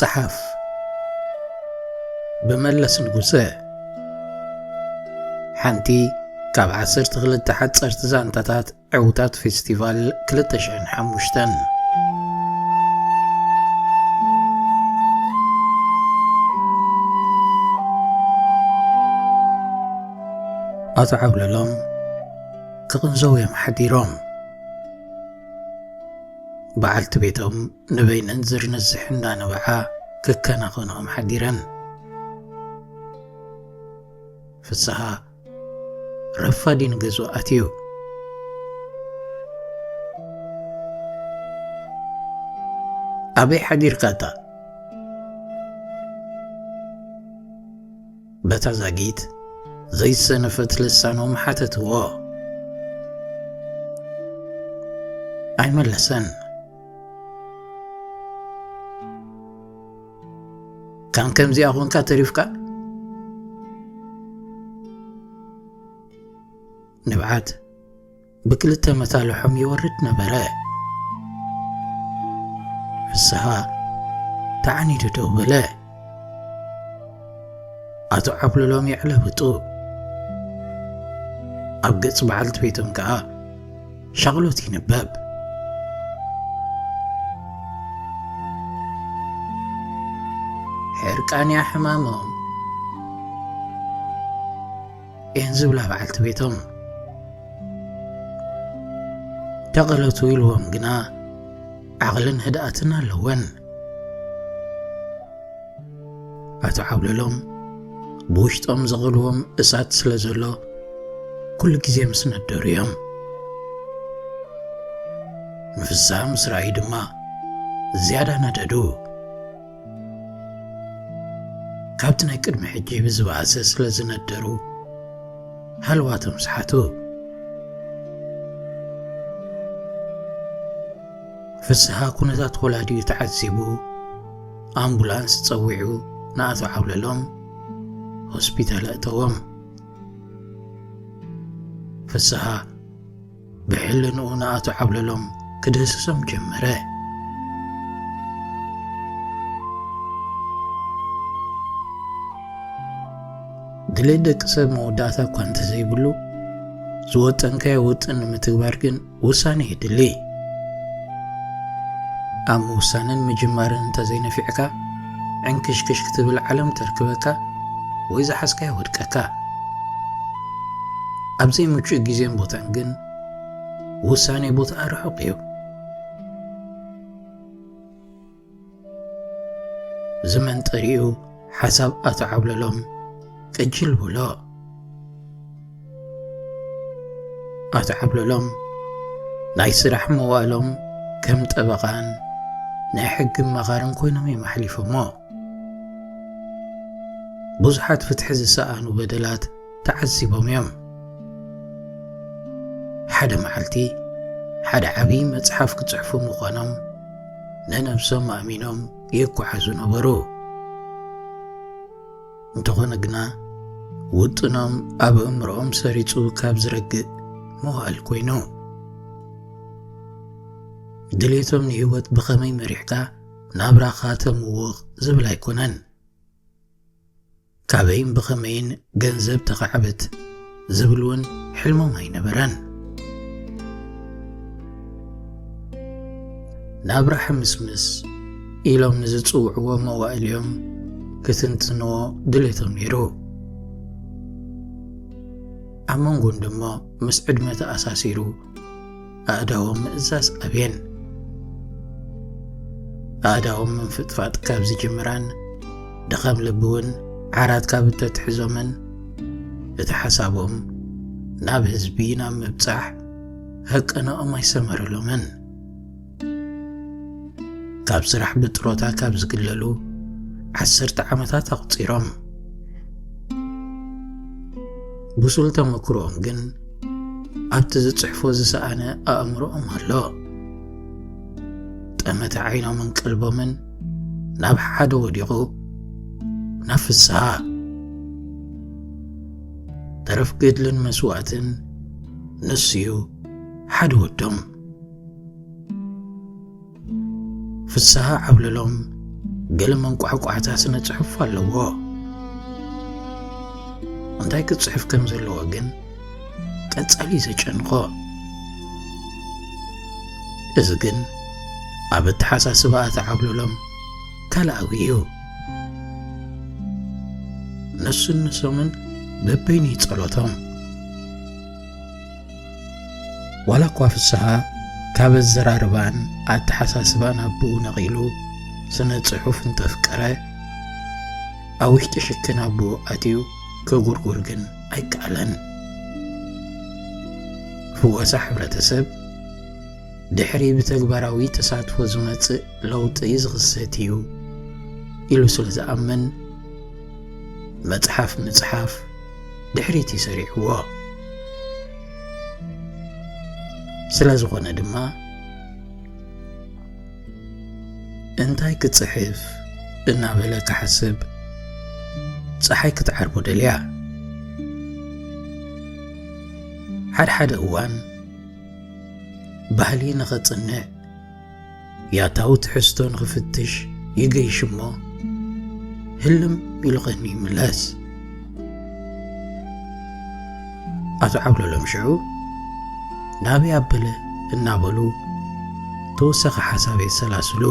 ጸሓፍ ብመለስ ንጉሰ። ሓንቲ ካብ ዓሰርተ ክልተ ሓጸርቲ ዛንታታት ዕዉታት ፌስቲቫል ክልተ ሽሕን ሓሙሽተን። ኣቶ ዓብለሎም ክቕንዘው እዮም ሓዲሮም። በዓልቲ ቤቶም ንበይነን ዝርንዝሕ እንዳነበዓ ክከናኸንኦም ሓዲረን። ፍስሃ ረፋዲ ንገዝኡ ኣትዩ። "ኣበይ ሓዲርካ ኣታ?" በታ ዛጊት ዘይሰነፈት ልሳኖም ሓተትዎ። ኣይመለሰን። "ካን ከምዚኣ ኾንካ ተሪፍካ?" ንብዓት ብክልተ መታልሖም ይወርድ ነበረ። ፍስሃ ተዓኒዱ ደው በለ። ኣቶ ዓብለሎም የዕለብጡ። ኣብ ገጽ በዓልቲ ቤቶም ከኣ ሻቕሎት ይንበብ። ሕርቃን እያ ሕማሞም። እየን ዝብላ በዓልቲ ቤቶም። ተቐለቱ ኢልዎም ግና ዓቕልን ህድኣትን ኣለወን። ኣቶ ዓብለሎም ብውሽጦም ዘቐልዎም እሳት ስለ ዘሎ ኩሉ ግዜ ምስ ነደሩ እዮም። ንፍስሃ ምስ ረኣዩ ድማ ዝያዳ ነደዱ። ካብቲ ናይ ቅድሚ ሕጂ ብዝበኣሰ ስለ ዝነደሩ ሃለዋቶም ሰሓቱ። ፍስሃ ኩነታት ወላዲኡ ተዓዚቡ ኣምቡላንስ ጸዊዑ ንኣቶ ዓብለሎም ሆስፒታል ኣእተዎም። ፍስሃ ብሕልንኡ ንኣቶ ዓብለሎም ክድህስሶም ጀመረ። ድሌት ደቂ ሰብ መወዳእታ እኳ እንተዘይብሉ፣ ዝወጠንካዮ ውጥን ንምትግባር ግን ውሳኔ የድሊ። ኣብ ምውሳንን ምጅማርን እንተዘይነፊዕካ፣ ዕንክሽክሽ ክትብል ዓለም ተርክበካ ወይ ዝሓዝካዮ ወድቀካ። ኣብ ዘይምቹእ ግዜን ቦታን ግን ውሳኔ ቦታኣ ርሑቕ እዩ። ዝመንጠሪኡ ሓሳብ ኣቶ ዓብለሎም ቅጅል ብሎ። ኣቶ ዓብለሎም ናይ ስራሕ መዋእሎም ከም ጠበቓን ናይ ሕጊ ኣማኻርን ኮይኖም እዮም ኣሕሊፎሞ። ብዙሓት ፍትሒ ዝሰኣኑ በደላት ተዓዚቦም እዮም። ሓደ መዓልቲ ሓደ ዓብዪ መጽሓፍ ክጽሕፉ ምዃኖም ንነብሶም ኣእሚኖም ይጓዓዙ ነበሩ። እንተኾነ ግና ውጥኖም ኣብ ኣእምሮኦም ሰሪጹ ካብ ዝረግእ መዋእል ኮይኑ። ድሌቶም ንህይወት ብኸመይ መሪሕካ ናብራኻ ተምውቕ ዝብል ኣይኮነን። ካበይን ብኸመይን ገንዘብ ተኻዕብት ዝብል እውን ሕልሞም ኣይነበረን። ናብራ ሕምስምስ ኢሎም ንዝጽውዕዎ መዋእል እዮም ክትንትንዎ ድሌቶም ነይሩ። ኣብ መንጎን ደሞ ምስ ዕድመ ተኣሳሲሩ ኣእዳዎም ምእዛዝ ኣብየን። ኣእዳዎም ምንፍጥፋጥ ካብ ዝጅምራን ድኻም ልቢ እውን ዓራት ካብ እተትሕዞምን እቲ ሓሳቦም ናብ ህዝቢ ናብ ምብጻሕ ህቅንኦም ኣይሰመረሎምን። ካብ ስራሕ ብጥሮታ ካብ ዝግለሉ ዓሰርተ ዓመታት ኣቑጺሮም። ብሱል ተመክሮኦም ግን ኣብቲ ዝጽሕፎ ዝሰኣነ ኣእምሮኦም ኣሎ። ጠመተ ዓይኖምን ቀልቦምን ናብ ሓደ ወዲቑ፣ ናብ ፍስሃ። ተረፍ ገድልን መስዋእትን ንሱዩ ሓደ ወዶም። ፍስሃ ዓብለሎም ገለ መንቋሕቋሕታ ስነ ጽሑፍ ኣለዎ። እንታይ ክጽሕፍ ከም ዘለዎ ግን ቀጻሊ ዘጨንቖ። እዚ ግን ኣብ ኣተሓሳስባ ኣተዓብለሎም ካልኣዊ እዩ። ነሱን ንሶምን በበይኑ ጸሎቶም። ዋላ እኳ ፍስሃ ካብ ኣዘራርባን ኣተሓሳስባን ኣቦኡ ነቒሉ ስነ ጽሑፍ እንተፍቀረ፣ ኣብ ውሽጢ ሽክን ኣቦኡ ኣትዩ ክጉርጉር ግን ኣይከኣለን። ፍወሳ ሕብረተሰብ ድሕሪ ብተግባራዊ ተሳትፎ ዝመጽእ ለውጢ ዝኽሰት እዩ ኢሉ ስለ ዝኣምን፣ መጽሓፍ ምጽሓፍ ድሕሪት ይሰሪዕዎ። ስለ ዝኾነ ድማ፣ እንታይ ክጽሕፍ እናበለ ክሓስብ፣ ጸሓይ ክትዓርቦ ደልያ። ሓድሓደ እዋን፣ ባህሊ ንኸጽንዕ፣ ያታዊ ትሕዝቶ ንኽፍትሽ ይገይሽ እሞ፣ ህልም ኢሉ ቐኒ ይምለስ። ኣቶ ዓብለሎም ሽዑ፣ ናበይ ኣበለ እናበሉ፣ ተወሰኸ ሓሳብ የሰላስሉ።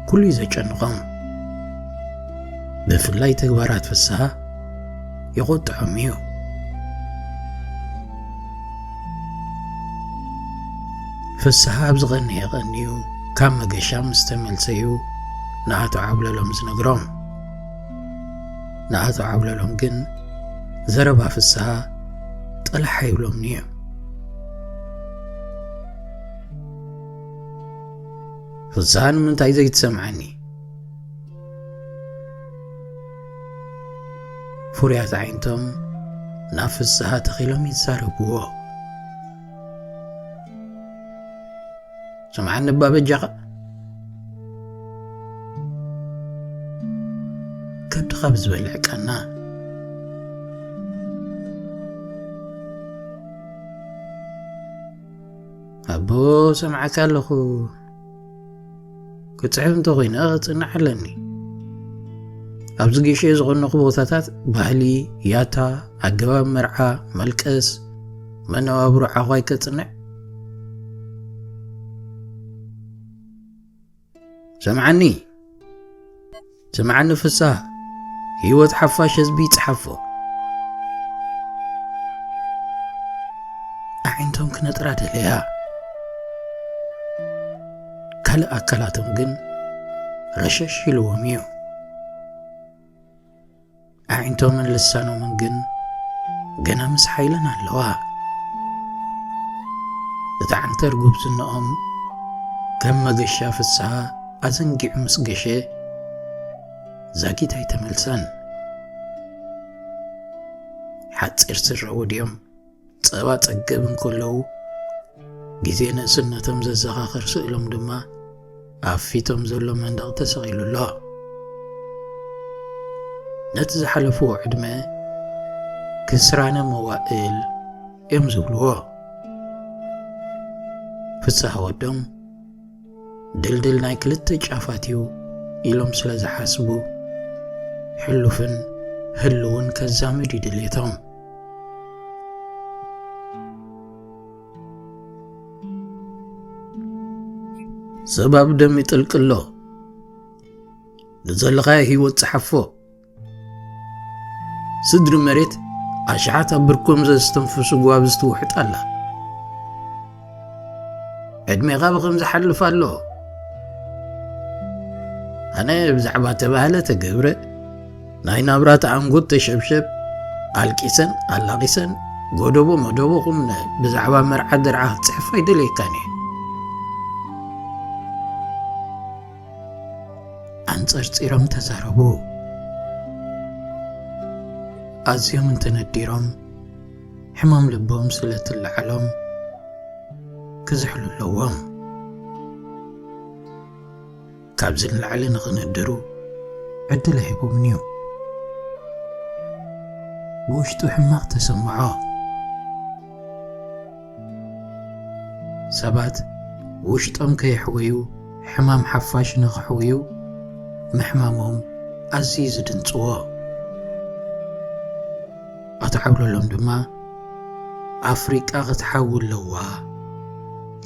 ኩሉ እዩ ዘጨንቖም። ብፍላይ ተግባራት ፍስሃ የቖጥዖም እዩ። ፍስሃ ኣብ ዝቐነየ ቀንዩ ካብ መገሻ ምስ ተመልሰ እዩ ንኣቶ ዓብለሎም ዝነግሮም። ንኣቶ ዓብለሎም ግን ዘረባ ፍስሃ ጠላሕ ኣይብሎምን እዩ። ፍስሃ ንምንታይ ዘይትሰምዓኒ? ፍሩያት ኣዒንቶም ናብ ፍስሃ ተኺሎም ይዛረብዎ። ስምዓኒ እባ በጃኻ። ከብድኻ ብዝበልዕ ቃና። ኣቦ፣ ሰምዓካ ኣለኹ። ክጽሕፍ እንተኾይነ ክጽናዕ ኣለኒ። ኣብዚ ጌሸ ዝቐነኹ ቦታታት ባህሊ፣ ያታ፣ ኣገባብ መርዓ፣ መልቀስ፣ መነባብሮ ዓዃይ ከጽንዕ። ሰምዓኒ፣ ስምዓኒ ፍስሃ፣ ህይወት ሓፋሽ ህዝቢ ይጽሓፎ። ኣዒንቶም ክነጥራ ደለያ። ካልእ ኣካላቶም ግን ረሸሽ ኢልዎም እዩ። ኣዒንቶምን ልሳኖምን ግን ገና ምስ ሓይለን ኣለዋ። እቲ ዓንተር ጉብዝናኦም ከም መገሻ ፍስሃ ኣዘንጊዑ ምስ ገሸ፣ ዛጊት ኣይተመልሰን። ሓጺር ስረ ወድዮም ጸባ ጸገብ እንከለዉ፣ ግዜ ንእስነቶም ዘዘኻኽር ስእሎም ድማ ኣብ ፊቶም ዘሎ መንደቕ ተሰቒሉ ኣሎ። ነቲ ዝሓለፍዎ ዕድመ ክስራነ መዋእል እዮም ዝብልዎ። ፍስሃ ወዶም ድልድል ናይ ክልተ ጫፋት እዩ ኢሎም ስለ ዝሓስቡ፣ ሕሉፍን ህልውን ከዛምድ እዩ ድሌቶም። ሰብ ኣብ ደም ይጥልቅ ኣሎ። ንዘለኻዮ ህይወት ጸሓፎ። ስድሪ መሬት ኣሽሓት ኣብ ብርኮም ዘስተንፍሱ ጓብዝ ትውሕጥ ኣላ። ዕድሜኻ ብኸም ዝሓልፍ ኣሎ። ኣነ ብዛዕባ ተባህለ ተገብረ ናይ ናብራ ተኣንጎት ተሸብሸብ፣ ኣልቂሰን ኣላቒሰን፣ ጎደቦ መደቦኹም ብዛዕባ መርዓ ደርዓ ክጽሕፍ ኣይደልየካን እየ። ኣንጸርጺሮም ተዛረቡ። ኣዝዮም እንተነዲሮም፣ ሕማም ልቦም ስለ ትለዓሎም ክዝሕሉ ኣለዎም። ካብዚ ንላዕሊ ንኽነድሩ ዕድል ኣይህቦምን እዩ። ብውሽጡ ሕማቕ ተሰምዖ። ሰባት ውሽጦም ከየሕወዩ ሕማም ሓፋሽ ንኽሕውዩ ምሕማሞም ኣዝዩ ዝድንጽዎ። ኣቶ ዓብለሎም ድማ ኣፍሪቃ ክትሓዊ ኣለዋ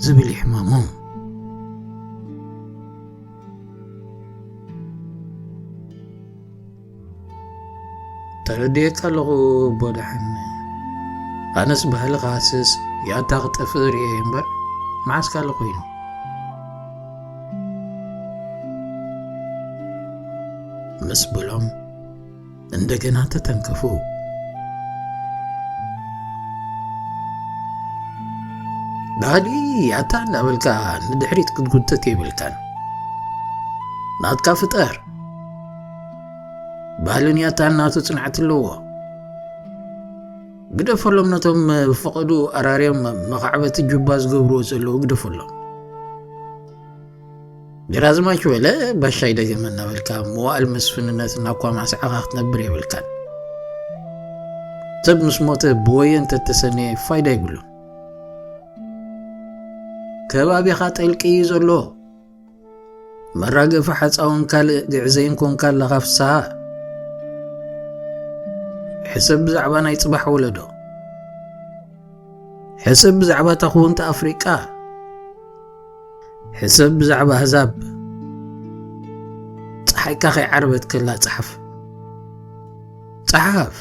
ዝብል ይሕማሞም። ተረድኤካ ኣለኹ ኣቦ ደሓን። ኣነስ ባህሊ ክሃስስ ያታ ክጠፍእ ርእየ እምበር መዓስ ካልእ ኮይኑ? ምስ በሎም እንደገና ተተንከፉ። ዳዲ ያታ እንዳበልካ ንድሕሪት ክትጉተት የብልካን። ናትካ ፍጠር። ባህልን ያታን ናቱ ጽንዓት ኣለዎ። ግደፈሎም ነቶም ብፈቐዱ ኣራርዮም መኻዕበቲ ጁባ ዝገብርዎ ዘለዉ ግደፈሎም። ግራዝማች በለ ባሻይ ደገመ እናበልካ መዋእል መስፍንነት እናኳማስዓኻ ክትነብር የብልካን። ሰብ ምስ ሞተ ብወየ እንተተሰነየ ፋይዳ የብሉን። ከባቢኻ ጠልቂ እዩ ዘሎ። መራገፊ ሓፃውን ካልእ ግዕዘይን ኮንካ ኣለኻ ፍስሃ። ሕሰብ ብዛዕባ ናይ ፅባሕ ወለዶ። ሕሰብ ብዛዕባ ታኹንታ ኣፍሪቃ። ሕሰብ ብዛዕባ ኣህዛብ። ፀሓይካ ከይዓረበት ከላ ፀሓፍ። ፀሓፍ።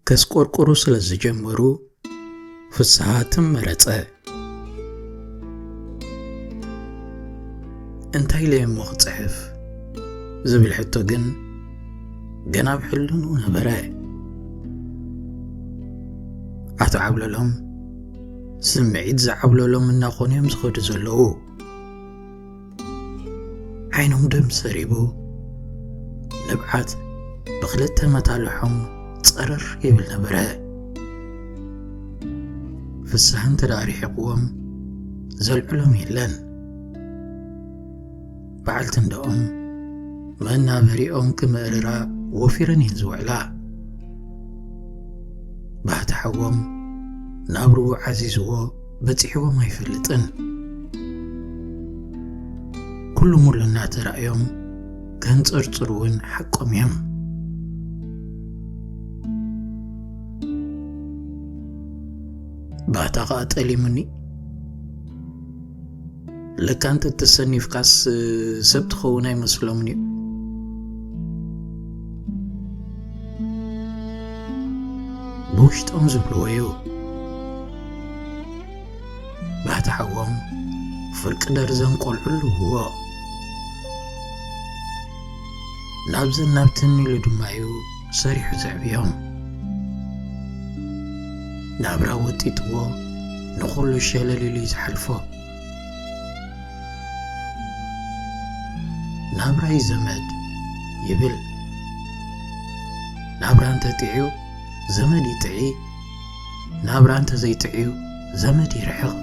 ከስቆርቁሩ ስለ ዝጀመሩ ፍስሃ ትም መረጸ። እንታይ ኢለ እሞ ክጽሕፍ ዝብል ሕቶ ግን ገና ኣብ ሕልንኡ ነበረ። ኣቶ ዓብለሎም ስምዒት ዝዓብለሎም እናኾኑ እዮም ዝኸዱ ዘለዉ። ዓይኖም ደም ሰሪቡ፣ ንብዓት ብኽልተ መታልሖም ጸረር ይብል ነበረ። ፍስሃ እንተ ደኣ ርሒቕዎም ዘልዕሎም የለን። በዓልቲ እንደኦም መናበሪኦም ክምእርራ ወፊረን እየን ዝውዕላ። ባህቲ ሓዎም ናብርኡ ዓዚዝዎ በጺሕዎም ኣይፈልጥን። ኩሉ ሙሉ እናተራእዮም ከንጸርጽሩ እውን ሓቆም እዮም። ባህታ ኸኣ ጠሊሙኒ። ለካ እንተ ተሰኒፍካስ ሰብ ትኸውን ኣይመስሎምን እዩ። ብውሽጦም ዝብልዎ እዩ። ባህቲ ሓዎም ፍርቂ ደርዘን ቆልዑ ኣለውዎ። ናብዘን ናብትን ኢሉ ድማ እዩ ሰሪሑ ዘዕብዮም። ናብራ ወጢጥዎ ንኹሉ ሸለል ኢሉ እዩ ዝሓልፎ። ናብራይ ዘመድ ይብል። ናብራ እንተጥዕዩ ዘመድ ይጥዒ፣ ናብራ እንተዘይጥዕዩ ዘመድ ይርሕቕ።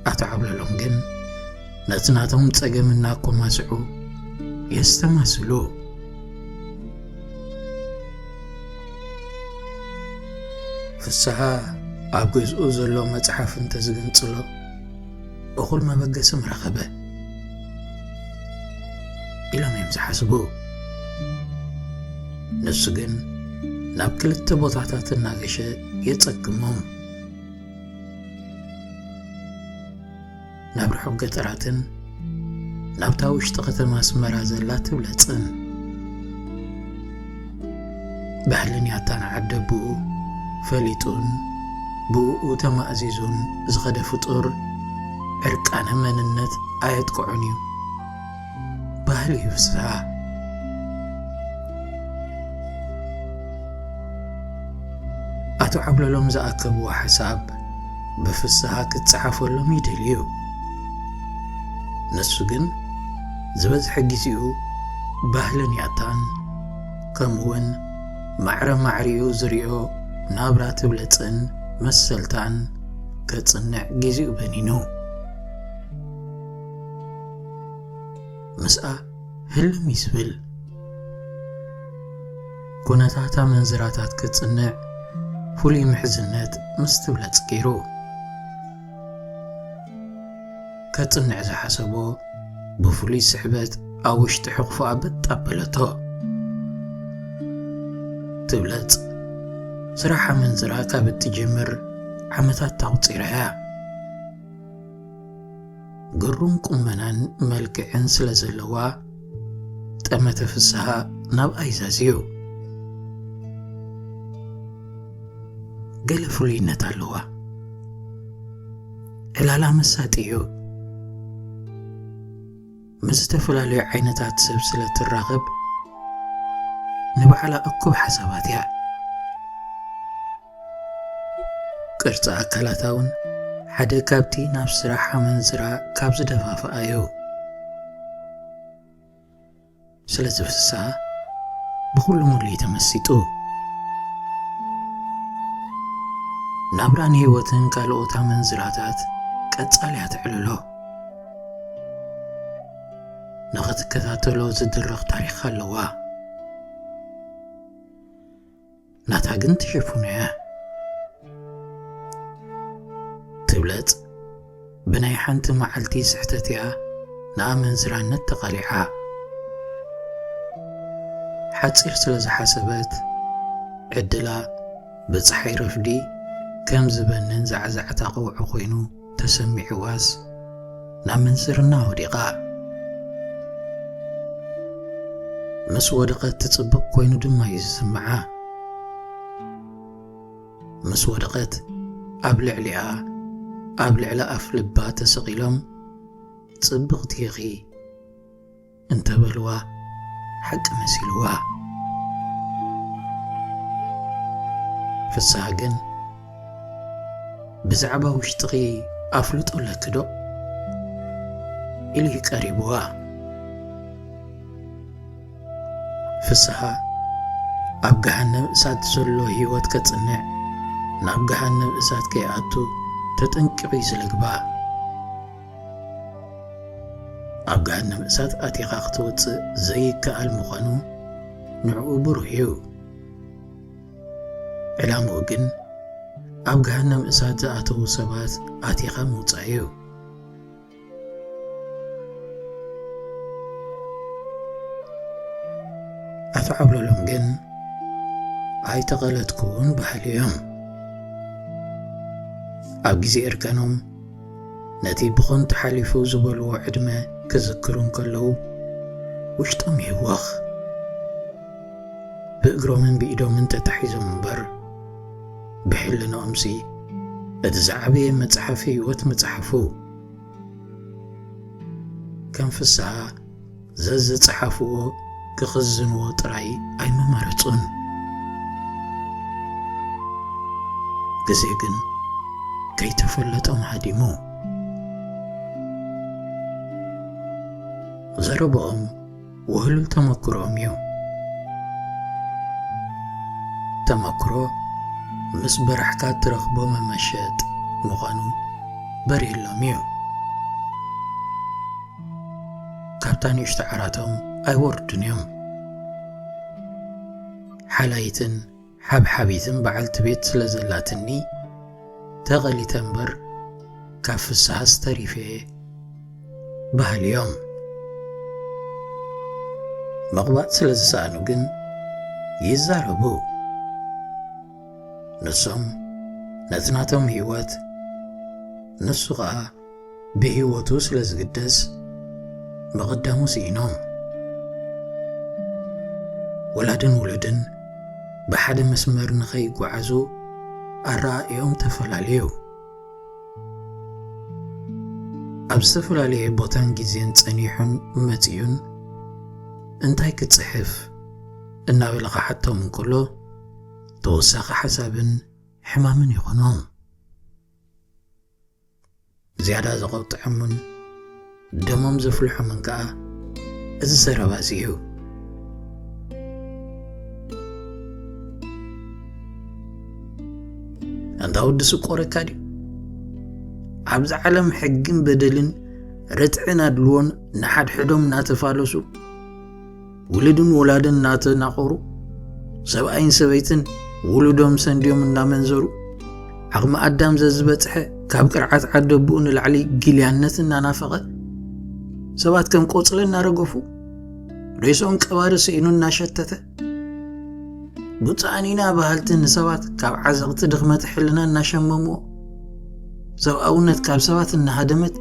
ኣቶ ዓብለሎም ግን ነቲ ናቶም ጸገም እናኮማስዑ የስተማስሉ። ፍስሃ ኣብ ገዝኡ ዘሎ መጽሓፍ እንተዝግንጽሎ እኹል መበገሲ ምረኸበ ኢሎም እዮም ዝሓስቡ። ንሱ ግን ናብ ክልተ ቦታታት እናገሸ የጸግሞም። ናብ ርሑቕ ገጠራትን ናብታ ውሽጢ ከተማ ኣስመራ ዘላ ትብለጽን። ባህልን ያታን ዓደቦኡ ፈሊጡን ብእኡ ተማእዚዙን ዝኸደ ፍጡር ዕርቃነ መንነት ኣየጥቅዖን እዩ። ባህሊ እዩ ፍስሃ። ኣቶ ዓብለሎም ዝኣከብዎ ሓሳብ ብፍስሃ ክትጸሓፈሎም ይደልዩ። ንሱ ግን ዝበዝሐ ግዜኡ ባህልን ያታን ከምኡውን ማዕረ ማዕሪኡ ዝሪኦ ናብራ ትብለጽን መሰልታን ከጽንዕ ግዜኡ በኒኑ። ምስኣ ህልም እዩ ዝብል። ኩነታት ኣመንዝራታት ክጽንዕ ፍሉይ ምሕዝነት ምስ ትብለጽ ገይሩ። ከጽንዕ ዝሓሰቦ ብፍሉይ ስሕበት ኣብ ውሽጢ ሕቕፎኣ በጥ ኣበለቶ። ትብለጽ ስራሕ ኣመንዝራ ካብ እትጅምር ዓመታት ኣቑጺራ እያ። ግሩም ቁመናን መልክዕን ስለ ዘለዋ፣ ጠመተ ፍስሃ ናብ ኣይዛዝዩ። ገለ ፍሉይነት ኣለዋ። ዕላላ መሳጢ እዩ። ምስ ዝተፈላለዩ ዓይነታት ሰብ ስለ ትራኸብ፣ ንባዕላ እኩብ ሓሳባት እያ። ቅርጺ ኣካላታ እውን ሓደ ካብቲ ናብ ስራሕ ኣመንዝራ ካብ ዝደፋፍኣ እዩ። ስለዚ ፍስሃ ብኹሉ ሙሉእ ተመሲጡ። ናብራን ህይወትን ካልኦት ኣመንዝራታት ቀጻሊ እያ ተዕልሎ። ንኽትከታተሎ ዝድረኽ ታሪኽ ኣለዋ። ናታ ግን ትሽፍኖ እያ። ትብለጽ ብናይ ሓንቲ መዓልቲ ስሕተት እያ ንኣመንዝራነት ተቓሊዓ። ሓጺር ስለ ዝሓሰበት፣ ዕድላ ብጸሓይ ረፍዲ ከም ዝበንን ዛዕዛዕታ ቀውዒ ኮይኑ ተሰሚዕዋስ ናብ ምንዝርና ወዲቓ። ምስ ወደቐት ትጽብቕ ኮይኑ ድማ እዩ ዝስምዓ። ምስ ወደቐት ኣብ ልዕሊኣ፣ ኣብ ልዕሊ ኣፍ ልባ ተሰቒሎም፣ "ጽብቕቲ ኢኺ" እንተበልዋ ሓቂ መሲልዋ። ፍስሃ ግን፣ "ብዛዕባ ውሽጥኺ ኣፍልጦ ኣለኪ ዶ?" ኢሉ እዩ ቀሪብዋ። ፍስሃ ኣብ ገሃነብ እሳት ዘሎ ህይወት ከጽንዕ፣ ናብ ገሃነብ እሳት ከይኣቱ ተጠንቂቑ እዩ ዝልግባ። ኣብ ገሃነም እሳት ኣቲኻ ክትወጽእ ዘይከኣል ምዃኑ ንዕኡ ብሩህ እዩ። ዕላምኡ ግን ኣብ ገሃነም እሳት ዝኣተዉ ሰባት ኣቲኻ ምውጻእ እዩ። ኣቶ ዓብለሎም ግን ኣይተቐለጥኩን በሃሊ እዮም። ኣብ ግዜ እርጋኖም ነቲ ብኾንቱ ሓሊፉ ዝበልዎ ዕድመ ክዝክሩ እንከለዉ ውሽጦም ይህወኽ። ብእግሮምን ብኢዶምን ተታሒዞም እምበር ብሕልንኦምሲ እቲ ዝዓበየ መጽሓፍ ህይወት ምጽሓፉ። ከም ፍስሃ ዘዝጸሓፍዎ ክኽዝንዎ ጥራይ ኣይመመረጹን። ግዜ ግን ከይተፈለጦም ሃዲሙ። ዘረብኦም ውህሉል ተመክሮኦም እዩ። ተመክሮ ምስ በራሕካ እትረኽቦ መመሸጥ ምዃኑ በሪህሎም እዩ። ካብታ ንእሽቶ ዓራቶም ኣይወርዱን እዮም። ሓላይትን ሓብሓቢትን በዓልቲ ቤት ስለ ዘላትኒ ተቐሊተ እምበር ካብ ፍስሃስ ተሪፈ እየ በሃሊ እዮም። ምቕባጥ ስለ ዝሰኣኑ ግን ይዛረቡ። ንሶም ነቲ ናቶም ህይወት፣ ንሱ ኸኣ ብህይወቱ ስለ ዝግደስ ምቕዳሙ ስኢኖም። ወላድን ውሉድን ብሓደ መስመር ንኸይጓዓዙ ኣረኣእዮም ተፈላለዩ። ኣብ ዝተፈላለየ ቦታን ግዜን ጸኒሑን መጺኡን እንታይ ክጽሕፍ እናበለ ክሓቶም እንከሎ ተወሳኺ ሓሳብን ሕማምን ይኾኖም። ዝያዳ ዘቖጥዖምን ደሞም ዘፍልሖምን ከኣ እዚ ዘረባ እዚ እዩ። ኣንታ ወዲ ስቆረካ ድዩ? ኣብዚ ዓለም ሕግን በደልን ርትዕን ኣድልዎን ንሓድሕዶም እናተፋለሱ፣ ውሉድን ወላድን እናተናቖሩ፣ ሰብኣይን ሰበይትን ውሉዶም ሰንድዮም እናመንዘሩ፣ ዓቕሚ ኣዳም ዘዝበጽሐ፣ ካብ ቅርዓት ዓደቦኡ ንላዕሊ ጊልያነት እናናፈቐ፣ ሰባት ከም ቆጽሊ እናረገፉ፣ ሬስኦም ቀባሪ ስኢኑ እናሸተተ፣ ብጻእኒና በሃልቲ ንሰባት ካብ ዓዘቕቲ ድኽመት ሕልና እናሸመምዎ፣ ሰብኣውነት ካብ ሰባት እናሃደመት፣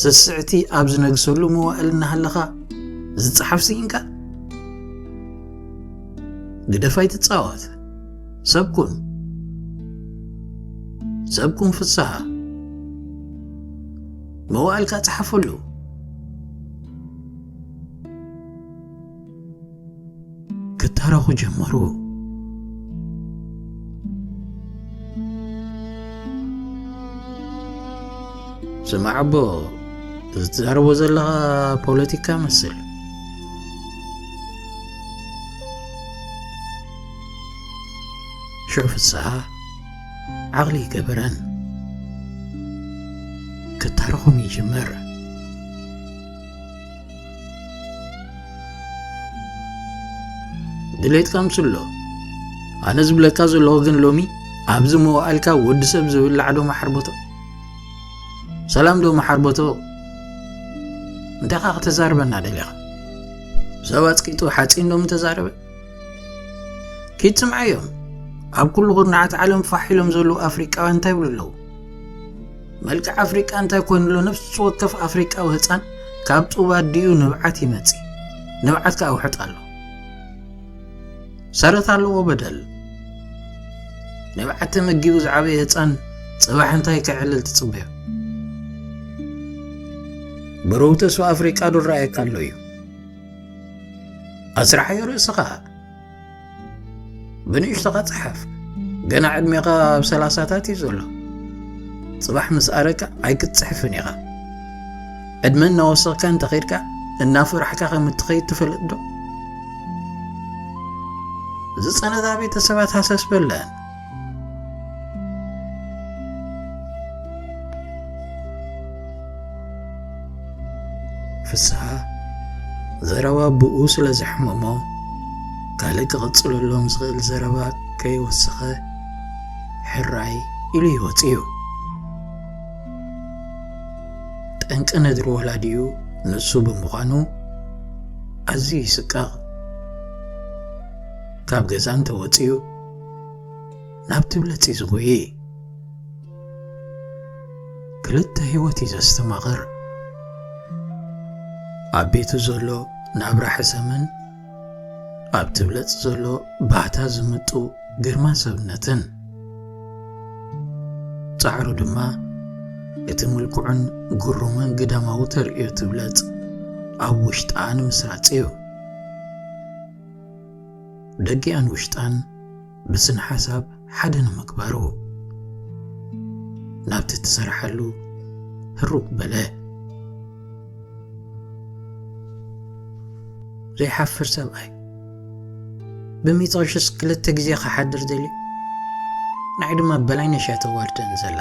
ስስዕቲ ኣብ ዝነግሰሉ መዋእል እናሃለኻ ዝጸሓፍ ስኢንካ? ግደፍ ኣይትጻወት። ሰብ ኩን። ሰብ ኩን ፍስሃ። መዋእልካ ጸሓፈሉ። ክታረኹ ጀመሩ። ስማዕ ኣቦ፣ እዚ ትዛረቦ ዘለኻ ፖለቲካ መስል። ሽዑ ፍስሃ ዓቕሊ ይገበረን። ክታረኹም ይጅምር። ድሌትካ ምስሎ። ኣነ ዝብለካ ዘለኹ ግን ሎሚ ኣብዚ መዋእልካ ወዲ ሰብ ዝብላዕ ዶ መሓርበቶ? ሰላም ዶ መሓርበቶ? እንታይ ኸኣ ከተዛርበና ደሊኻ? ሰብ ኣጽቂጡ ሓጺን ዶ ምተዛረበ? ኪድ ስምዓዮም። ኣብ ኩሉ ኩርናዓት ዓለም ፋሕ ኢሎም ዘለዉ ኣፍሪቃውያን እንታይ ይብሉ ኣለዉ? መልክዕ ኣፍሪቃ እንታይ ኮይኑ ኣሎ? ነፍሲ ወከፍ ኣፍሪቃዊ ህጻን ካብ ጡብ ኣዲኡ ንብዓት ይመጽእ። ንብዓት ከኣ ውሕጥ ኣሎ። ሰረት ኣለዎ በደል። ንብዓት ተመጊቡ ዝዓበየ ህጻን ጽባሕ እንታይ ከዕልል ትጽበዮ? ብሩህ ተስፋ ኣፍሪቃ ዶ ረኣየካ ኣሎ እዩ? ኣስርሓዮ ርእስኻ። ብንእሽቶኻ ጽሓፍ። ገና ዕድሜኻ ኣብ ሰላሳታት እዩ ዘሎ። ጽባሕ ምስ ኣረካ ኣይክትጽሕፍን ኢኻ። ዕድመ እናወሰኽካ እንተኸይድካ፣ እናፈራሕካ ከም እትኸይድ ትፈልጥ ዶ? ዝጸነታ ቤተሰባት ሃሰስ በለን። ፍስሃ ዘረባ ብኡ ስለ ዘሕመሞ፣ ካልእ ክቕጽለሎም ዝኽእል ዘረባ ከይወሰኸ፣ ሕራይ ኢሉ ይወጽእ እዩ። ጠንቂ ነድሪ ወላዲኡ ንሱ ብምዃኑ፣ ኣዝዩ ይስቀቕ። ካብ ገዛ እንተወጺኡ፣ ናብ ትብለጽ እዩ ዝጎይ። ክልተ ህይወት እዩ ዘስተማቕር። ኣብ ቤቱ ዘሎ ናብራ ሕሰምን ኣብ ትብለጽ ዘሎ ባህታ ዝምጡ ግርማ ሰብነትን። ጻዕሩ ድማ እቲ ምልኩዕን ግሩምን ግዳማዊ ተርእዮ ትብለጽ ኣብ ውሽጣ ንምስራጽ እዩ። ደጊኣን ውሽጣን ብስነ ሓሳብ ሓደ ንምግባሩ፣ ናብቲ እትሰርሓሉ ህሩብ በለ። ዘይሓፍር ሰብኣይ፣ ብሚጦሽስ ክልተ ግዜ ክሓድር ደልዩ፣ ንዓይ ድማ በላይነሽ እያ ተዋርደኒ ዘላ።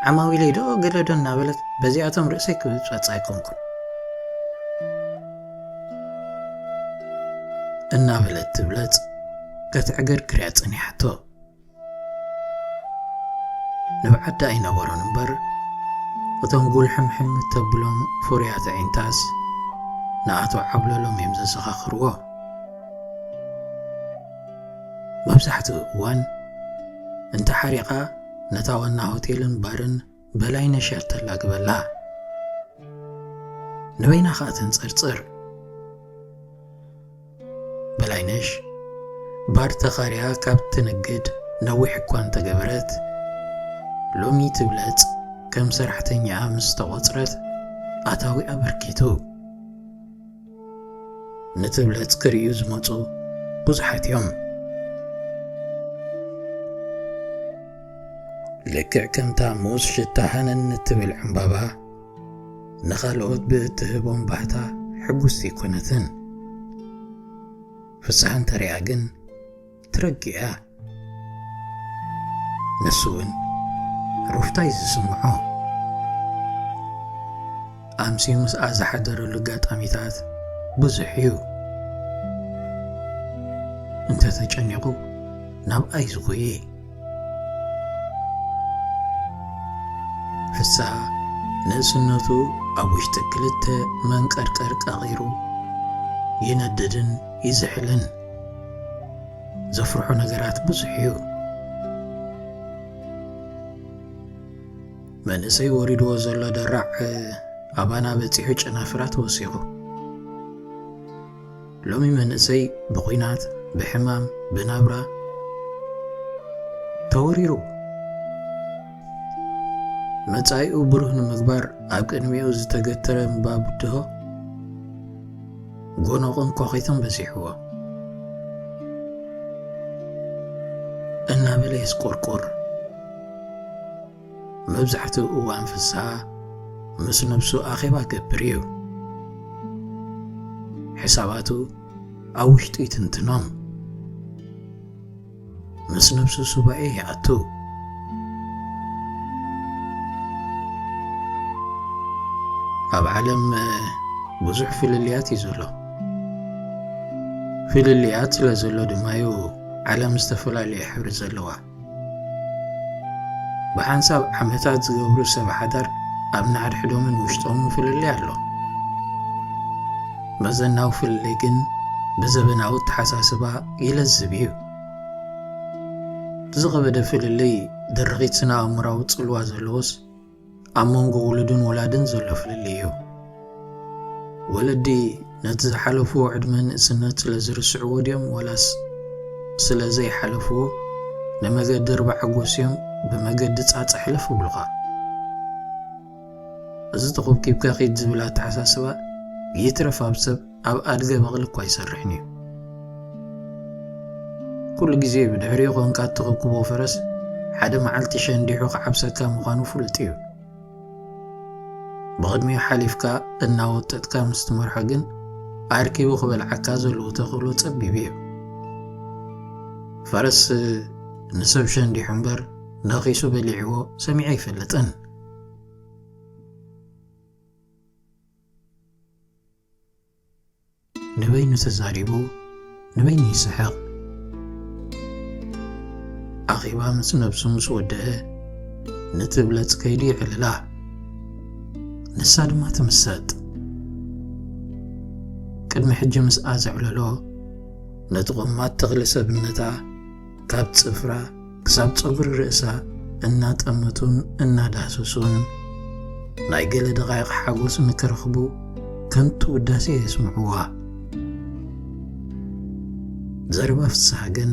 ዓማዊለይ ዶ ገለ ዶ እናበለት በዚኣቶም ርእሰይ ክብጽበጽ ኣይኮንኩን። እናበለት ትብለጽ፣ ከተዕገርግር እያ ጸኒሓቶ። ንብዓት ደኣ ኣይነበሮን እምበር፣ እቶም ጉልሕምሕም እተብሎም ፍሩያት ኣዒንታስ ንኣቶ ዓብለሎም እዮም ዘዘኻኽርዎ። መብዛሕትኡ እዋን እንተሓሪቓ ነታ ዋና ሆቴልን ባርን በላይነሽ እያ እተላግበላ። ንበይና ኸኣ ተንጸርጽር። በላይነሽ ባር ተኻርያ ካብ ትንግድ ነዊሕ እኳ እንተገበረት፣ ሎሚ ትብለጽ ከም ሰራሕተኛኣ ምስ ተቖጽረት ኣታዊኣ በርኪቱ። ንትብለጽ ክርእዩ ዝመጹ ብዙሓት እዮም። ልክዕ ከምታ ሙስ ሽታ ሃነን እትብል ዕምባባ፣ ንኻልኦት ብእትህቦም ባህታ ሕጉስቲ ኣይኮነትን። ፍስሃ እንተሪኣ ግን ትረግእ እያ። ንሱ እውን ሩፍታ እዩ ዝስምዖ። ኣምስዩ ምስኣ ዝሓደረሉ ኣጋጣሚታት ብዙሕ እዩ። እንተ ተጨኒቑ ናብኣ እዩ ዝጎየ። ፍስሃ ንእስነቱ ኣብ ውሽጢ ክልተ መንቀርቀር ቀቒሩ ይነድድን ይዝሕልን። ዘፍርሖ ነገራት ብዙሕ እዩ። መንእሰይ ወሪድዎ ዘሎ ደራዕ ኣባና በጺሑ ጨናፍራ ተወሲኹ። ሎሚ መንእሰይ ብኹናት፣ ብሕማም፣ ብናብራ ተወሪሩ። መጻኢኡ ብሩህ ንምግባር ኣብ ቅድሚኡ ዝተገተረ እምባ ብድሆ ጎኖቕን ኳኺትን በዚሕዎ። እናበለ የስቆርቁር። መብዛሕትኡ እዋን ፍስሃ ምስ ነብሱ ኣኼባ ገብር እዩ። ሕሳባቱ ኣብ ውሽጡ ይትንትኖም። ምስ ነብሱ ሱባኤ ይኣቱ። ኣብ ዓለም ብዙሕ ፍልልያት እዩ ዘሎ። ፍልልያት ስለ ዘሎ ድማ እዩ ዓለም ዝተፈላለየ ሕብሪ ዘለዋ። ብሓንሳብ ዓመታት ዝገብሩ ሰብ ሓዳር ኣብ ናሕድሕዶምን ውሽጦምን ፍልልይ ኣሎ። መዘናዊ ፍልልይ ግን ብዘበናዊ ኣተሓሳስባ ይለዝብ እዩ። ዝኸበደ ፍልልይ ድርኺት ስነ ኣእምራዊ ጽልዋ ዘለዎስ ኣብ መንጎ ውሉድን ወላድን ዘሎ ፍልልይ እዩ። ወለዲ ነቲ ዝሓለፍዎ ዕድመ ንእስነት ስለ ዝርስዕዎ ድዮም ዋላስ ስለ ዘይሓለፍዎ ንመገዲ ርባዕ ጎስዮም ብመገዲ ጻጻ ሕልፍ ይብሉኻ? እዚ ተኾብኪብካ ኺድ ዝብል ኣተሓሳስባ ይትረፍ ኣብ ሰብ ኣብ ኣድገ በቕሊ እኳ ኣይሰርሕን እዩ። ኩሉ ግዜ ብድሕሪኡ ኾንካ እትኽብክቦ ፈረስ ሓደ መዓልቲ ሸንዲሑ ክዓብሰካ ምዃኑ ፍሉጥ እዩ። ብቕድሚኡ ሓሊፍካ እናወጠጥካ ምስ ትመርሖ ግን ኣርኪቡ ክበልዓካ ዘለዎ ተኽእሎ ጸቢብ እዩ። ፈረስ ንሰብ ሸንዲሑ እምበር ነኺሱ በሊዕዎ ሰሚዐ ኣይፈልጥን። ንበይኑ ተዛሪቡ ንበይኑ ይስሕቕ። ኣኼባ ምስ ነብሱ ምስ ወደአ ንትብለጽ ከይዱ የዕልላ። ንሳ ድማ ትምሰጥ። ቅድሚ ሕጂ ምስኣ ዘዕለሎ ነቲ ቆማት ተኽሊ ሰብነታ ካብ ጽፍራ ክሳብ ጸጉሪ ርእሳ እናጠመቱን እናዳህሰሱን ናይ ገለ ደቓይቕ ሓጎስ ንክረኽቡ ከንቱ ውዳሴ የስምዕዋ። ዘረባ ፍስሃ ግን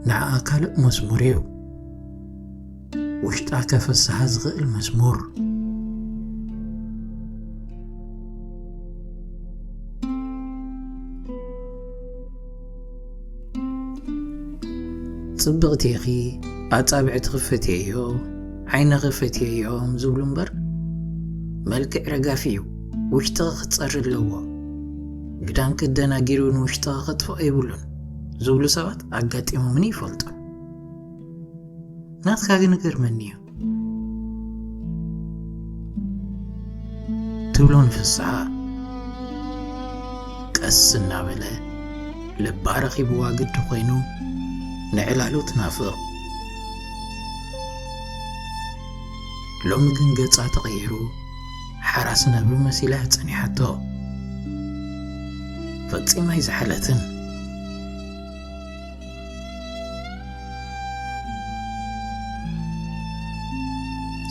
ንዓኣ ካልእ መዝሙር እዩ። ውሽጣ ከፈስሃ ዝኽእል መዝሙር። ጽብቕቲ ኢኺ፣ ኣጻብዕትኺ ፈትየዮ፣ ዓይንኺ ፈትየዮም ዝብሉ እምበር፣ መልክዕ ረጋፊ እዩ፣ ውሽጥኺ ክጸሪ ኣለዎ፣ ግዳምኪ ኣደናጊሩ ንውሽጥኺ ከጥፍኦ የብሉን ዝብሉ ሰባት ኣጋጢሞምኒ ይፈልጡ። ናትካ ግን ይገርመኒ እዩ። ትብሎ ንፍስሓ። ቀስ እናበለ ልባ ረኺብዋ ግዲ ኮይኑ ንዕላሉ ትናፍቕ። ሎሚ ግን ገጻ ተቐይሩ ሓራስ ነብሪ መሲላ እያ ጸኒሓቶ። ፈጺማ ኣይዝሓለትን።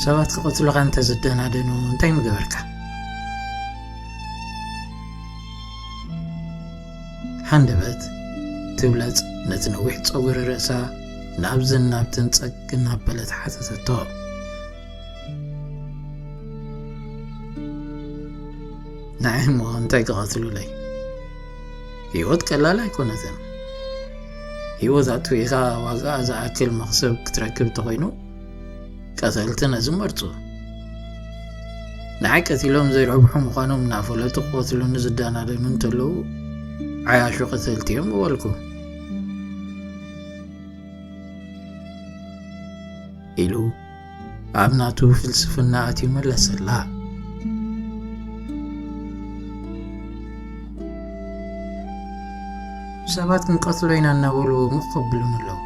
ሰባት ክቐትሉኻ እንተዝደናደኑ እንታይ ምገበርካ? ሃንደበት ትብለጽ ነቲ ነዊሕ ጸጉሪ ርእሳ ናብዝን ናብትን ጸግ እናበለት ሓተተቶ። ንዓይ እሞ እንታይ ክቐትሉለይ? ህይወት ቀላል ኣይኮነትን። ህይወት ኣጥፊእካ ዋጋኣ ዝኣክል መኽሰብ ክትረክብ እንተኾይኑ ቀተልቲ ነዚ መርጹ። ንዓይ ቀቲሎም ዘይረብሑ ምዃኖም እናፈለጡ ክቐትሉኒ ዝደናደኑ እንተለዉ ዓያሹ ቀተልቲ እዮም ምበልኩ። ኢሉ ኣብ ናቱ ፍልስፍና ኣትዩ መለሰላ። ሰባት ክንቀትሎ ኢና እናበሉ ምኽ ከብሉን ኣለዉ።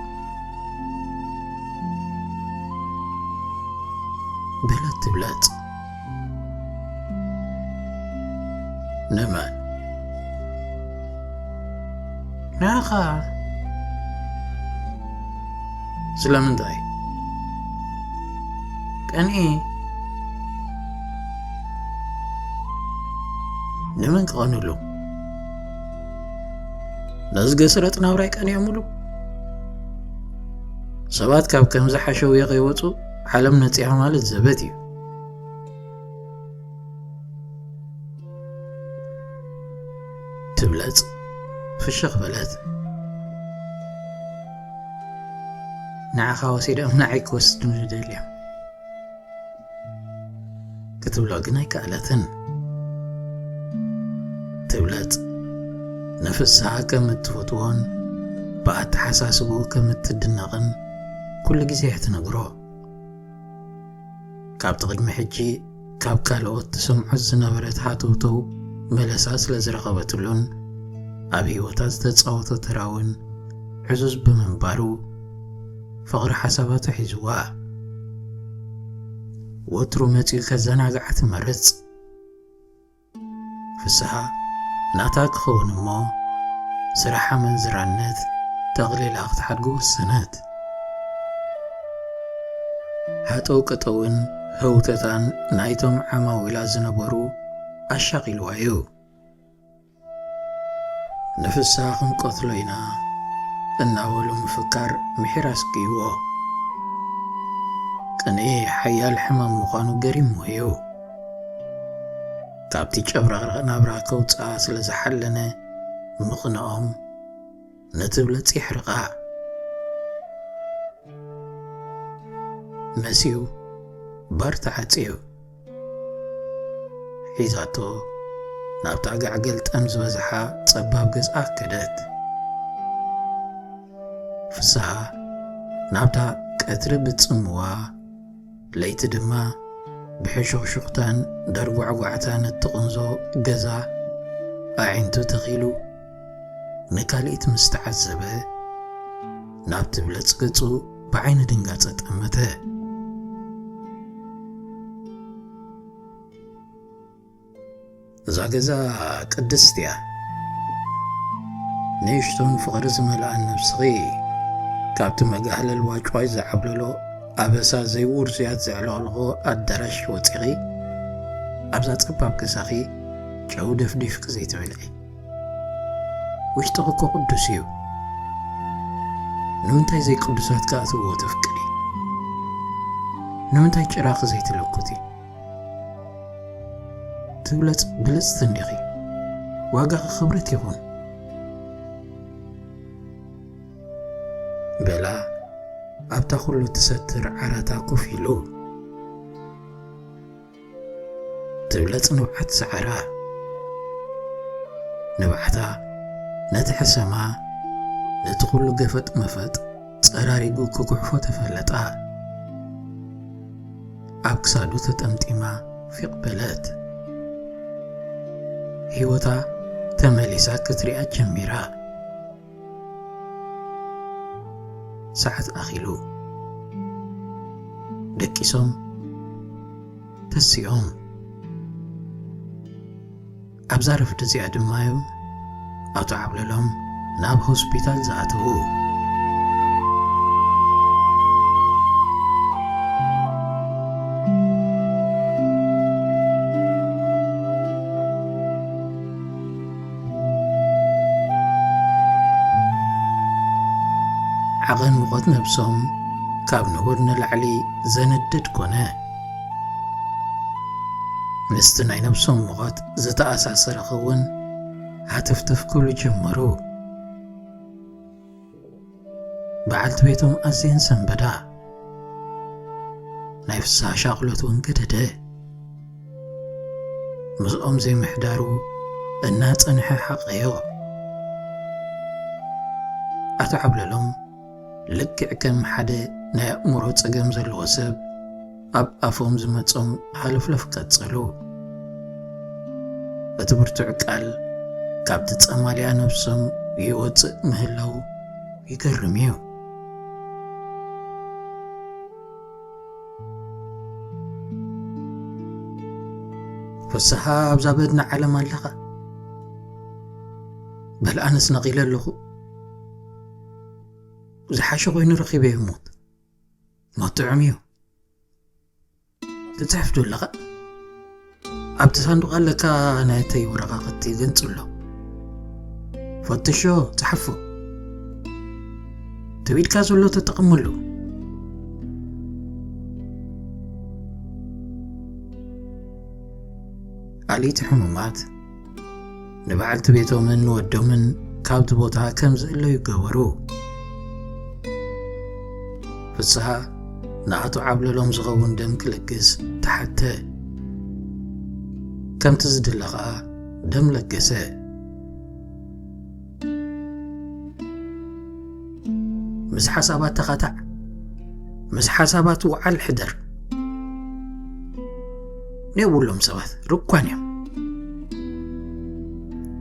በለት ትብለጽ። ንመን? ንዓኻ። ስለምንታይ? ቀንኢ። ንመን ክቐንሉ? ነዚ ገስረጥ ናብራይ ቀንዮምሉ? ሰባት ካብ ከምዚ ሓሸውየ ከይወጹ ዓለም ነጺሃ ማለት ዘበት እዩ። ትብለጽ ፍሽኽ በለት። ንዓኻ ወሲዶም ንዓይ ክወስዱኒ ደልዮም ክትብሎ ግን ኣይከኣለትን። ትብለጽ ንፍስሃ ከም እትፈትዎን ብኣተሓሳስብኡ ከም እትድነቕን ኩሉ ግዜ እያ ትነግሮ። ካብቲ ቅድሚ ሕጂ ካብ ካልኦት ትሰምዖ ዝነበረት ሃተውተው መለሳ ስለ ዝረኸበትሉን ኣብ ህይወታ ዝተጻወቶ ተራ እውን ዕዙዝ ብምንባሩ ፍቕሪ ሓሳባቱ ሒዝዋ። ወትሩ መጺኡ ከዘናግዓ ትመርጽ። ፍስሃ ናታ ክኸውን እሞ ስራሕ ኣመንዝራነት ጠቕሊላ ክትሓድጎ ወሰነት። ሃጠው ቀጠውን ህውተታን ናይቶም ዓማዊላ ዝነበሩ ኣሻቒልዋ እዩ። ንፍስሃ ክንቀትሎ ኢና እናበሉ ምፍካር ምሒር ኣስጊእዎ። ቅንኢ ሓያል ሕማም ምዃኑ ገሪምዎ እዩ። ካብቲ ጨብራቕራቕ ናብራ ከውፅኣ ስለ ዝሓለነ ምቕንኦም ነቲ ብለጽ የሕርቓ። መሲዩ ባር ተዓጽዩ። ሒዛቶ ናብታ ጋዕ ገልጠም ዝበዝሓ ጸባብ ገዝኣ ከደት። ፍስሃ ናብታ ቀትሪ ብጽምዋ ለይቲ ድማ ብሕሹኽሹኽታን ደርጓዕጓዕታን እትቕንዞ ገዛ ኣዒንቱ ተኺሉ ንካልኢት ምስ ተዓዘበ ናብ ትብለጽ ገጹ ብዓይኒ ድንጋጸ ጠመተ። እዛ ገዛ ቅድስቲ እያ። ንእሽቶን ፍቕሪ ዝመልኣን ነብስኺ ካብቲ መጋህለል ዋጭዋጭ ዝዓብለሎ ኣበሳ ዘይውርዙያት ዘዕለቕልቖ ኣዳራሽ ወጺኺ ኣብዛ ጸባብ ገዛኺ ጨው ደፍዲፍኪ ዘይትበልዒ። ውሽጥኺ እኮ ቅዱስ እዩ። ንምንታይ ዘይቅዱሳት ክኣትውዎ ተፍቅዲ? ንምንታይ ጭራኺ ዘይትለኩቲ? ትብለጽ ብልጽቲ እንዲኺ። ዋጋኺ ክብረት ይኹን። በላ ኣብታ ኩሉ ትሰትር ዓራታ ኮፍ ኢሉ። ትብለጽ ንብዓት ሰዓራ። ንብዓታ ነቲ ሕሰማ ነቲ ኩሉ ገፈጥ መፈጥ ጸራሪጉ ክጉሕፎ ተፈለጣ። ኣብ ክሳዱ ተጠምጢማ ፊቕ በለት። ህይወታ ተመሊሳ ክትሪኣ ጀሚራ። ሰዓት ኣኺሉ። ደቂሶም ተሲኦም። ኣብዛ ረፍዲ እዚኣ ድማ እዮም ኣቶ ዓብለሎም ናብ ሆስፒታል ዝኣተዉ። ዓቐን ሙቐት ነብሶም ካብ ንቡር ንላዕሊ ዘንድድ ኮነ። ምስቲ ናይ ነብሶም ሙቐት ዝተኣሳሰረ ክውን ሃተፍተፍ ክብሉ ጀመሩ። በዓልቲ ቤቶም ኣዝየን ሰንበዳ። ናይ ፍስሃ ሻቕሎት እውን ገደደ። ምስኦም ዘይምሕዳሩ እናጸንሐ ሓቐዮ። ኣቶ ዓብለሎም ልክዕ ከም ሓደ ናይ ኣእምሮ ጸገም ዘለዎ ሰብ ኣብ ኣፎም ዝመጾም ሃለፍለፍ ቀጸሉ። እቲ ብርቱዕ ቃል ካብቲ ጸማልያ ነብሶም ይወፅእ ምህላው ይገርም እዩ። ፍስሃ ኣብዛ በድና ዓለም ኣለኻ? በል ኣነስ ነቒለ ኣለኹ። ዝሓሸ ኮይኑ ረኺበዮ ሞት። ሞት ጥዑም እዩ። ትጽሕፍ ዶ ኣለኻ? ኣብቲ ሳንዱቕ ኣለካ ናይተይ ወረቓቕቲ ገንጽሎ። ፈትሾ፣ ጽሓፎ። ትቢድካ ዘሎ ተጠቐመሉ። ኣልይቲ ሕሙማት ንበዓልቲ ቤቶምን ንወዶምን ካብቲ ቦታ ከም ዝእለዩ ገበሩ። ፍስሃ ንኣቶ ዓብለሎም ዝኸውን ደም ክልግስ ተሓተ። ከምቲ ዝድለ ኸኣ ደም ለገሰ። ምስ ሓሳባት ተኻታዕ፣ ምስ ሓሳባት ውዓል ሕደር። ነይብሎም ሰባት ርኳን እዮም።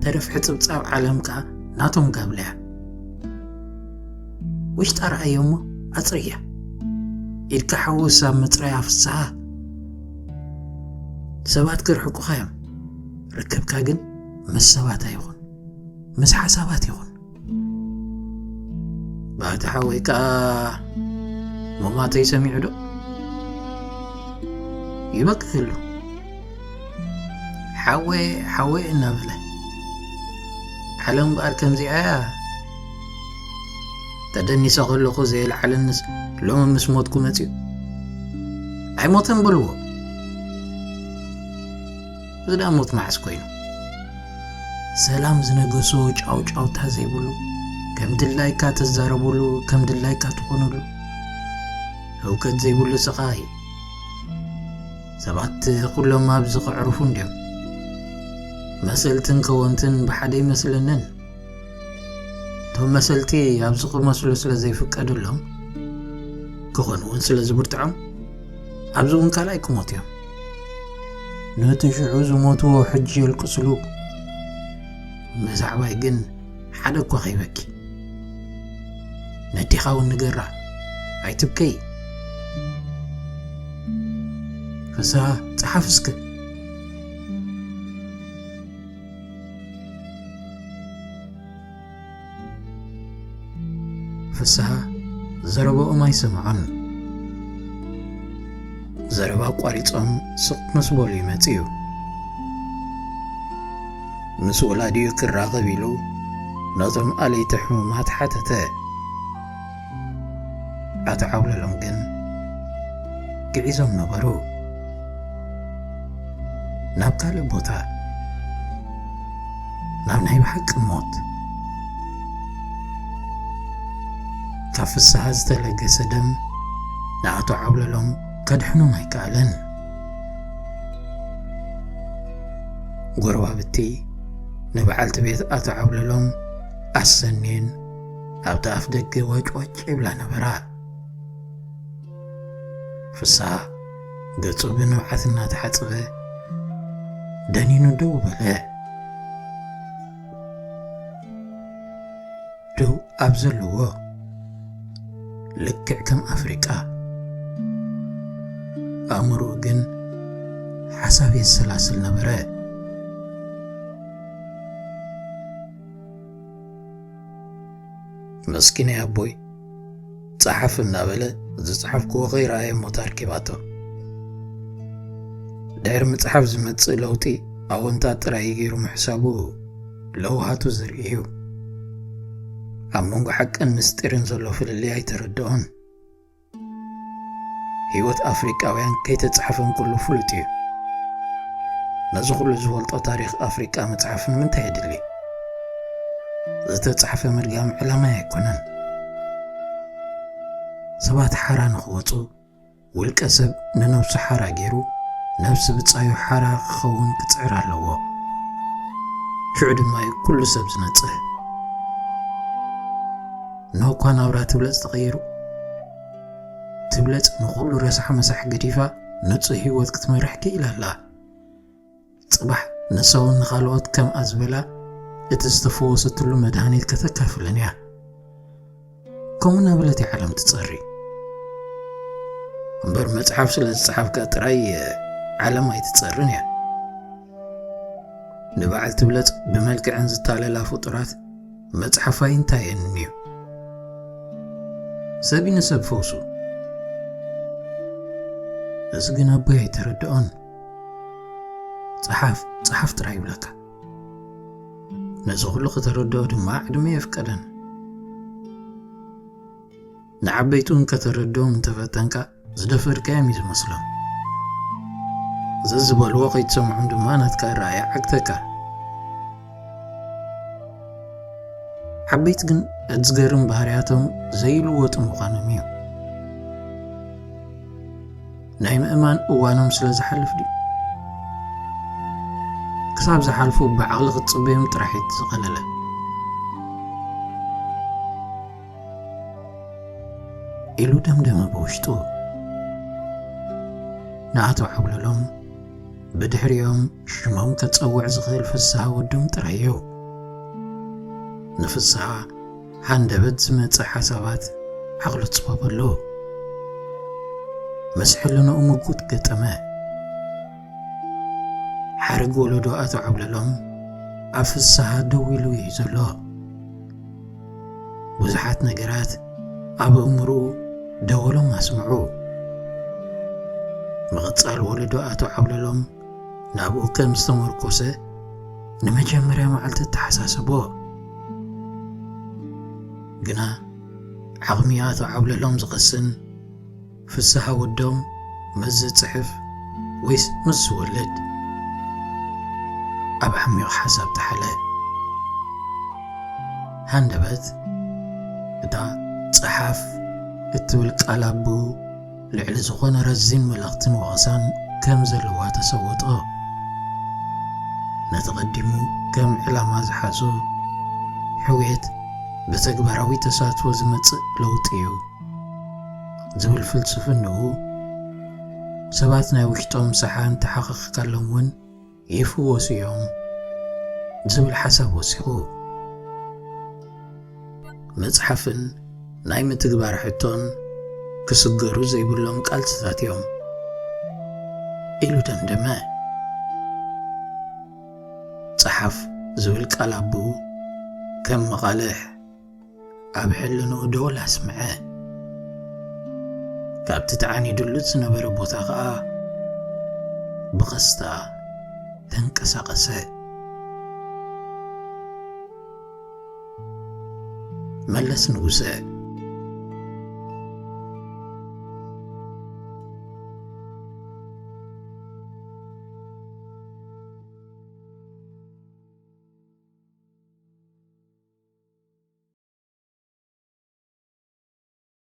ተረፍ ሕጽብጻብ ዓለም ከኣ ናቶም ጋብለያ። ውሽጣ ረኣዮ እሞ ኣጽርያ። ኢድካ ሓውስ ኣብ ምጽራይ ኣፍስሓ። ሰባት ክርሕቁኻ እዮም። ርክብካ ግን ምስ ሰባት ኣይኹን፣ ምስ ሓሳባት ይኹን። ባቲ ሓወይ ከኣ መማተይ ሰሚዑ ዶ? ይበክህ ኣሎ። ሓወይ፣ ሓወይ እናበለ። ዓለም እምበኣር ከምዚኣ እያ። ተደኒሰ ከለኹ ዘየልዓለንስ ሎሚ ምስ ሞትኩ መጺኡ። ኣይሞተን በልዎ። እዚ ደኣ ሞት መዓስ ኮይኑ? ሰላም ዝነገሶ ጫውጫውታ ዘይብሉ፣ ከም ድላይካ ተዛረቡሉ፣ ከም ድላይካ ትኾኑሉ፣ ህውከት ዘይብሉ ስቓይ። ሰባት ኩሎም ኣብዚ ከዕርፉ እንድዮም። መሰልትን ከወንትን ብሓደ ይመስለንን። እቶም መሰልቲ ኣብዚ ክመስሉ ስለ ዘይፍቀደሎም፣ ክኾኑ እውን ስለ ዝብርትዖም፣ ኣብዚ እውን ካልኣይ ክሞቱ እዮም። ነቲ ሽዑ ዝሞትዎ ሕጂ የልቅስሉ። ብዛዕባይ ግን ሓደ እኳ ከይበኪ። ነዴኻ እውን ንገራ፣ ኣይትብከይ። ፍስሃ፣ ጸሓፍ እስከ። ፍስሃ ዘረባኦም ኣይሰምዖን። ዘረባ ኣቋሪጾም ስቕ ምስ በሉ ይመጽእ እዩ። ምስ ወላዲኡ ክራኸብ ኢሉ ነቶም ኣለይቲ ሕሙማት ሓተተ። ኣቶ ዓብለሎም ግን ግዒዞም ነበሩ። ናብ ካልእ ቦታ፣ ናብ ናይ ብሓቂ ሞት። ካብ ፍስሃ ዝተለገሰ ደም ንኣቶ ዓብለሎም ከድሕኖም ኣይከኣለን። ጎረባብቲ ንበዓልቲ ቤት ኣቶ ዓብለሎም ኣሰንየን ኣብቲ ኣፍ ደገ ዋጭ ዋጭ ይብላ ነበራ። ፍስሃ ገጹ ብንብዓት እናተሓጽበ ደኒኑ ደው በለ። ደው ኣብ ዘለዎ ልክዕ ከም ኣፍሪቃ ኣእምሮኡ ግን ሓሳብ የሰላስል ነበረ። መስኪነይ ኣቦይ፣ ጸሓፍ እናበለ ዝጸሓፍክዎ ከይረኣየ እሞ ተርኪባቶ። ድሕሪ ምጽሓፍ ዝመጽእ ለውጢ ኣወንታ ጥራይ ገይሩ ምሕሳቡ ለውሃቱ ዘርኢ እዩ። ኣብ መንጎ ሓቅን ምስጢርን ዘሎ ፍልልይ ኣይተረድኦን። ህይወት ኣፍሪቃውያን ከይተጻሕፈ እንከሎ ፍሉጥ እዩ። ነዚ ኩሉ ዝፈልጦ ታሪኽ ኣፍሪቃ ምጽሓፍ ንምንታይ የድሊ? ዝተጻሕፈ ምድጋም ዕላማይ ኣይኮነን። ሰባት ሓራ ንኽወጹ፣ ውልቀ ሰብ ንነብሱ ሓራ ገይሩ፣ ነብሲ ብጻዩ ሓራ ክኸውን ክጽዕር ኣለዎ። ሽዑ ድማ እዩ ኩሉ ሰብ ዝነጽህ። ኖኳ ናብራ ትብለጽ ተቐይሩ። ትብለጽ ንኹሉ ረሳሕ መሳሕ ገዲፋ ንጹህ ህይወት ክትመርሕ ክኢላ ኣላ። ጽባሕ ንሳ እውን ንኻልኦት ከምኣ ዝበላ እቲ ዝተፈወሰትሉ መድሃኒት ከተካፍልን እያ። ከምኡ እናበለት እያ ዓለም ትጸሪ። እምበር መጽሓፍ ስለ ዝጸሓፍካ ጥራይ ዓለም ኣይትጸርን እያ። ንበዓል ትብለጽ ብመልክዐን ዝታለላ ፍጡራት መጽሓፍ ኣይንታየንን እዩ። ሰብ እዩ ንሰብ ፈውሱ። እዚ ግን ኣቦይ ኣይተረድኦን። ጸሓፍ፣ ጸሓፍ ጥራይ ይብለካ። ነዚ ኩሉ ከተረድኦ ድማ ዕድመ የፍቀደን። ንዓበይቱ እውን ከተረድኦም እንተፈተንካ ዝደፈርካዮም እዩ ዝመስሎም። ዘዝበልዎ ከይትሰምዖም ድማ ናትካ ራእይ ዓግተካ። ዓበይቲ ግን እቲ ዝገርም ባህርያቶም ዘይልወጡ ምዃኖም እዩ። ናይ ምእማን እዋኖም ስለ ዝሓልፍ ድዩ? ክሳብ ዝሓልፉ ብዓቕሊ ክትጽበዮም ጥራሕ እዩ ዝቐለለ። ኢሉ ደምደመ ብውሽጡ። ንኣቶ ዓብለሎም ብድሕሪኦም ሽሞም ከጸውዕ ዝኽእል ፍስሃ ወዶም ጥራይ እዩ። ንፍስሃ ሃንደበት ዝመጽእ ሓሳባት ዓቕሉ ትጽበበሉ። ምስ ሕልንኡ ምጉት ገጠመ። ሓረግ ወለዶ ኣቶ ዓብለሎም ኣብ ፍስሃ ደው ኢሉ እዩ ዘሎ። ብዙሓት ነገራት ኣብ ኣእምሮኡ ደወሎም ኣስምዑ። ምቕጻል ወለዶ ኣቶ ዓብለሎም ናብኡ ከም ዝተመርኮሰ ንመጀመርያ መዓልቲ ተሓሳሰቦ። ግና ዓቕሚ ኣቶ ዓብለሎም ዝቐስን ፍስሃ ወዶም ምስ ዝጽሕፍ ወይስ ምስ ዝወልድ? ኣብ ዓሚቕ ሓሳብ ተሓለ። ሃንደበት እታ ጸሓፍ እትብል ቃል ኣቦኡ ልዕሊ ዝኾነ ረዚን መልእኽትን ወቐሳን ከም ዘለዋ ተሰወጦ። ነቲ ቀዲሙ ከም ዕላማ ዝሓዞ ሕውየት ብተግባራዊ ተሳትፎ ዝመጽእ ለውጢ እዩ ዝብል ፍልስፍንኡ፣ ሰባት ናይ ውሽጦም ሰሓ እንተሓኸኽካሎም እውን ይፍወሱ እዮም ዝብል ሓሳብ ወሲኹ። መጽሓፍን ናይ ምትግባር ሕቶን ክስገሩ ዘይብሎም ቃልስታት እዮም ኢሉ ደምደመ። ጸሓፍ ዝብል ቃል ኣቦኡ ከም መቓልሕ ኣብ ሕልንኡ ደወል ኣስምዐ። ካብቲ ተዓኒድሉ ዝነበረ ቦታ ኸኣ ብቐስታ ተንቀሳቐሰ። መለስ ንጉሰ።